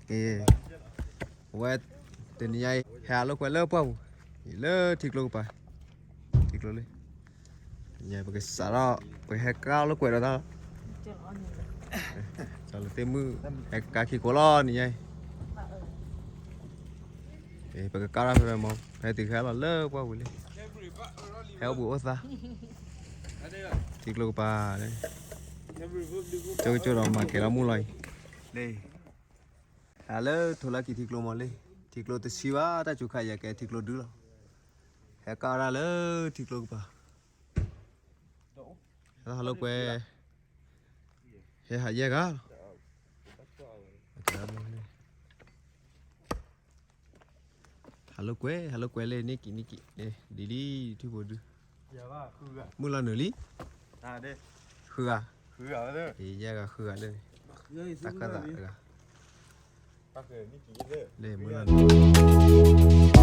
က့ၤ, အဝဲ တနံၤညါအံၤ ဟဲအလိာ်ကွဲလၢပှၢ်ပူၤ, လၢထံကျိကပၤ, ထံကျိလံ, ပကစးထီၣ် ပကဟဲကါလိာ်ကွဲဒီးတၢ်လီၤ, ကၠီလၢသ့ၣ်မုၣ် ဟဲကါခံခိၣ်လီၤ နံၤညါအံၤ, ပကကါထီၣ်ဖဲမီၤ ဟဲတုၤခဲလီၤလၢပှၢ်ပူၤလံ, ဟဲအိၣ်ဘှံးအိၣ်သါ, ထံကျိကပၤ, ကၠိကၠိဒီးမၤကဲၤထီၣ်မုၢ်လီၤအံၤ, လံ ဟဲလၢထိးလၢကံၤထံကျိမီၤလံ, ထံကျိတဆံဘၣ် တၢ်စူၤခါယဲၢ်ကဲထံကျိဒုလီၤ, ဟဲကါဝဲဒၣ်လၢထံကျိကပၤ, ဟဲလိာ်ကွဲ, ဟဲဟးယဲၢ်ဂၤလီၤ, ဟးလိာ်ကွဲ ဟးလိာ်ကွဲလၢ နံၣ်ကံၣ်နံၣ်ကံၣ်, ဒ်လံ ထံဖိဒု, မုၢ်လီၤနုာ်လံ, ဃုဂၤ, ယဲၢ်ဂၤဃုဂၤလၢန့ၣ်, တၢ်ခၢၣ်သးတဂၤ, လၢမုၢ်လီၤနုာ်